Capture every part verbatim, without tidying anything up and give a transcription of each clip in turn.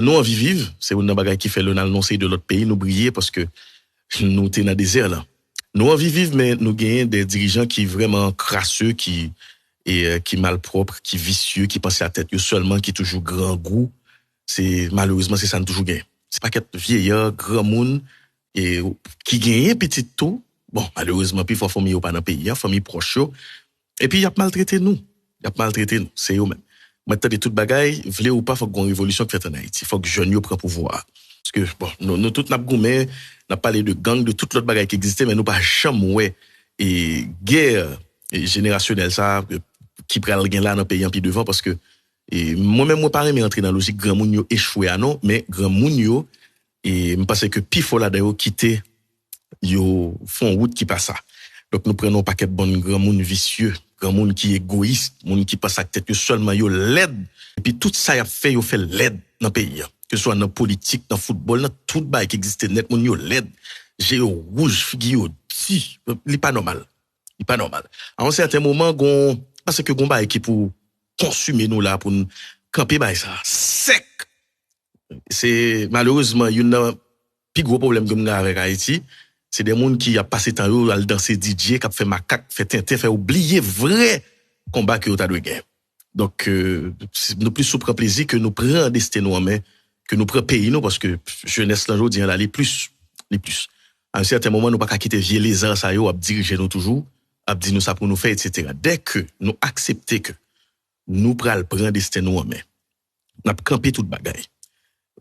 Nou anvi viv, se youn nan bagay ki fè lè n al nan yon seri de lòt peyi, nou briye paske nou te nan dezè la. Nou anvi viv, men nou genyen de dirijan ki vrèman krase, ki, e, ki malpwòp, ki visye, ki panse a tèt yo sèlman, ki toujou grangou. Se, malerezman, se sa n toujou genyen. Se pakèt vyeyè, granmoun, e, ki genyen pitit tou. Bon, malerezman, pifò fanmi yo pa nan peyi a, fanmi pwòch yo. Epi y ap maltrete nou. Y ap maltrete nou. Se yo menm. Mwen tande tout bagay, vle ou pa, fòk gon revolisyon k fèt ann Ayiti. Fòk jèn yo pran pouvwa a. Paske, bon, nou, nou tout n ap goumen, n ap pale de gang, de tout lòt bagay ki egziste, men nou pa janm wè e gè e jenerasyonèl sa a, e, ki pral gen la nan peyi an pi devan, paske e, mwen menm, mwen pa renmen antre nan lojik granmoun yo echwe a non, men granmoun yo, e, m panse ke pifò ladan yo kite yo fè yon wout ki pa sa. Donk, nou pran yon pakèt bann granmoun visye, granmoun ki egoyis, moun ki panse ak tèt yo sèlman, yo lèd. Epi tout sa y ap fè, yo fè l lèd nan peyi a. Keseswa nan politik, nan foutbòl, nan tout bagay ki egziste nèt, moun yo lèd. Je yo wouj, figi yo di. Li pa nòmal. Li pa nòmal. A yon sèten moman, gon, paske gon bagay ki pou konsime nou la pou n kanpe bay sa sèk. Se malerezman youn nan pi gwo pwoblèm ke m gen avèk Ayiti. Se de moun ki ap pase tan yo al danse D J, k ap fè makak, fè tenten, fè yo bliye vrè konba ke yo ta dwe gen. Donk, e, si nou plis sou pran plezi ke nou pran desten nou an men, ke nou pran peyi nou, paske jenès lan jodi an la, li plis, li plis. A yon sèten moman, nou pa ka kite vye lezan sa yo ap dirije nou toujou, ap di nou sa pou nou fè, etsetera. Dèke nou aksepte ke nou pral pran desten nou an men, n ap kanpe tout bagay.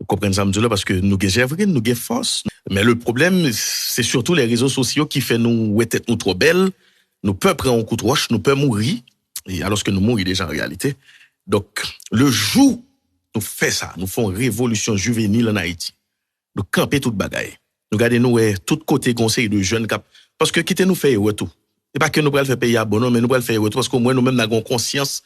Ou konprann sa m di w la, paske nou gen jèvrin, nou gen fòs. Men le pwoblèm, se sitou lè rezo sosyo ki fè nou wè tèt nou twò bèl, nou pè pran yon kout wòch, nou pè mouri, e alòske nou mouri deja an reyalite. Donk, le jou nou fè sa, nou fè yon revolisyon jivenil ann Ayiti. Nou kanpe tout bagay. Nou gade, nou wè tout kote gon seri de jèn k ap, paske kite nou fè erè tou. E pa ke nou pral fè peyi a bon non, men nou pral fè erè tou, paske omwen nou menm n a gon konsyans,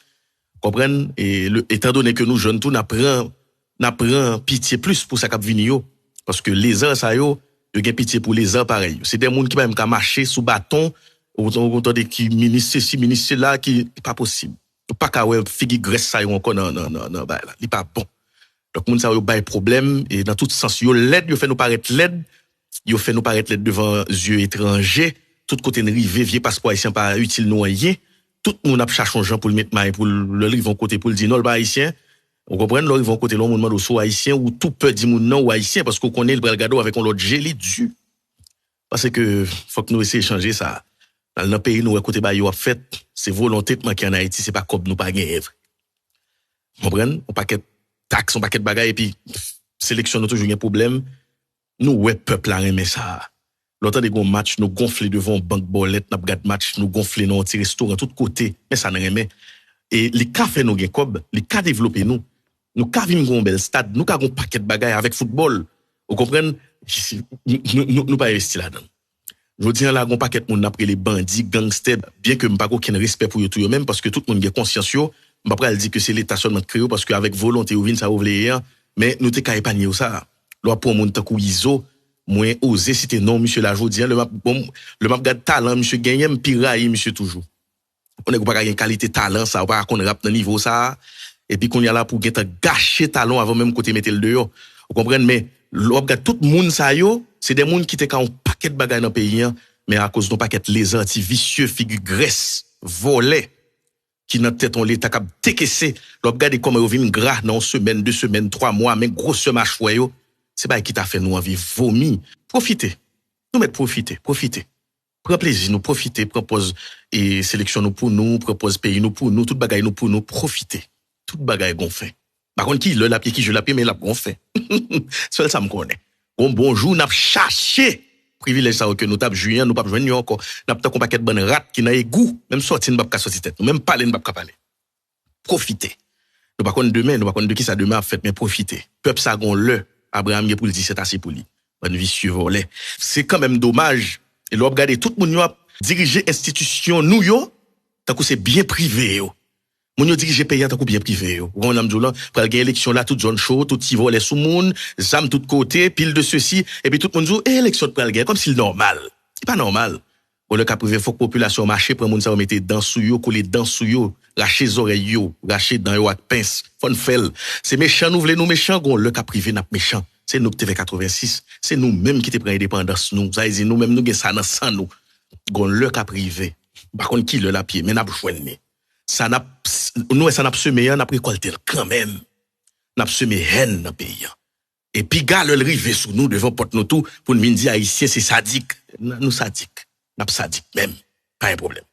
konprann, e le, etan done ke nou jèn tou, n a pran, n a pran pitye plis pou sa k ap vini yo. Paske lezan sa yo, yo gen pitye pou lezan parèy yo. Se de moun ki pa menm ka mache sou baton, ou, ou, ou tande ki minis sesi, minis sela, ki, li pa posib. Ou pa ka wè figi grès sa yo ankò nan, nan, nan, nan bagay la. Li pa bon. Donk, moun sa yo bay pwoblèm, e nan tout sans. Yo lèd, yo fè nou parèt lèd, yo fè nou parèt lèd devan zye etranje. Tout kote n rive, vye paspò ayisyen pa itil nou anyen. Tout moun ap chache yon jan pou l met may, pou l, lè l rive yon kote, pou l di non, l pa ayisyen. Ou konprann? Lè w rive yon kote, lè yon moun mande w si w ayisyen, ou tou pè di moun nan ou ayisyen, paske w konnen l pral gade w avèk yon lòt je, li di. Paske fòk nou eseye chanje sa. Al nan peyi nou, wè kote bagay yo ap fèt, se volonte k manke ann Ayiti, se pa kòb nou pa genyen vre. Konprann? Yon pakèt taks, yon pakèt bagay, epi seleksyon nou toujou gen pwoblèm. Nou wè pèp la renmen sa. Lè w tande gon match, nou gonfle devan yon bank bòlèt, n ap gad match, nou gonfle nan yon ti restoran, tout kote. Men sa n renmen. E li ka fè nou gen kòb, li ka devlope nou. Nou ka vin gen yon bèl stad, nou ka gen yon pakèt bagay avèk foutbòl. Ou konprann? Nou, nou, nou pa envesti ladan l. Jodi an la, gon pakèt moun n ap rele bandi, gangstè, byen ke m pa gen okenn respè pou yo tou yo menm, paske tout moun gen konsyans yo. M pa pral di ke se Leta sèlman k kreye yo, paske avèk volonte yo vin sa yo vle ye an, men nou te ka epanye yo sa. Lè w ap pran yon moun tankou Izo, mwen oze site non misye la jodi an, lè m ap, bon, lè m ap gad talan misye genyen, m pi rayi misye toujou. Yon nèg ou pa ka gen kalite talan sa, ou pa ka konn rap nan nivo sa, epi kounye a la pou w gentan gache talan w avan menm kote mete l deyò. Ou konprann? Men lè w ap gad tout moun sa yo, se de moun ki te ka yon pakèt bagay nan peyi an, men akoz de yon pakèt lezanti visye, figi grès, vòlè, ki nan tèt yon Leta k ap dekese, lè w ap gade kòman yo vin gra nan yon semèn, de semèn, twa mwa, men gwosè machwè yo, se bagay ki ta fè nou anvi vomi. Pwofite. Nou mèt pwofite, pwofite. Pran plezi nou, pwofite, pran pòz e seleksyon nou pou nou, pran pòz peyi nou pou nou, tout bagay nou pou nou, pwofite. Tout bagay gon fen. M pa konn ki lè l ap ye, ki jou l ap ye, men l ap gon fen. Sèl sa m konnen. Gon bon jou, n ap chache privilèj sa yo ke nou t ap jwi an, nou p ap jwenn yo ankò. N ap tankou yon pakèt bann rat ki nan egou. Menm sòti, n p ap ka sòti tèt nou. Menm pale, n p ap ka pale. Pwofite. Nou pa konn demen, nou pa konn de kisa demen ap fèt, men pwofite. Pèp sa gon lè, Abraham gen pou l di sètase pou li. Bann visye vòlè. Se kanmenm domaj, e lè w ap gade tout moun yo ap dirije enstitisyon nou yo, tankou se byen prive yo. Moun yo dirije peyi a tankou byen prive yo. Ou konprann sa m di w lan? Pral gen eleksyon la, tout zòn cho, tout ti vòlè sou moun, zam tout kote, pil de sesi, epi tout moun di w, e eleksyon t pral gen, kòmsi l nòmal. Li pa nòmal. Gon lè k ap rive, fòk popilasyon an mache, pran moun sa yo, mete dan sou yo, kole dan sou yo, rache zòrèy yo, rache dan yo ak pens. Fò n fè l. Se mechan nou vle nou mechan, gon lè k ap rive n ap mechan. Se nou ki te fè katrevensis. Se nou menm ki te pran endepandans nou. Sa vle di nou menm nou gen sa nan san nou. Gon lè k ap rive. M pa konn ki lè l ap ye, men n ap jwenn li. Sa n ap, nou wè sa n ap seme an, n ap rekòlte l kanmenm. N ap seme hèn nan peyi an. E piga lè l rive sou nou, devan pòt nou tou, pou n vin di Ayisyen se sadik. N- Nou sadik. N ap sadik menm. Pa gen pwoblèm.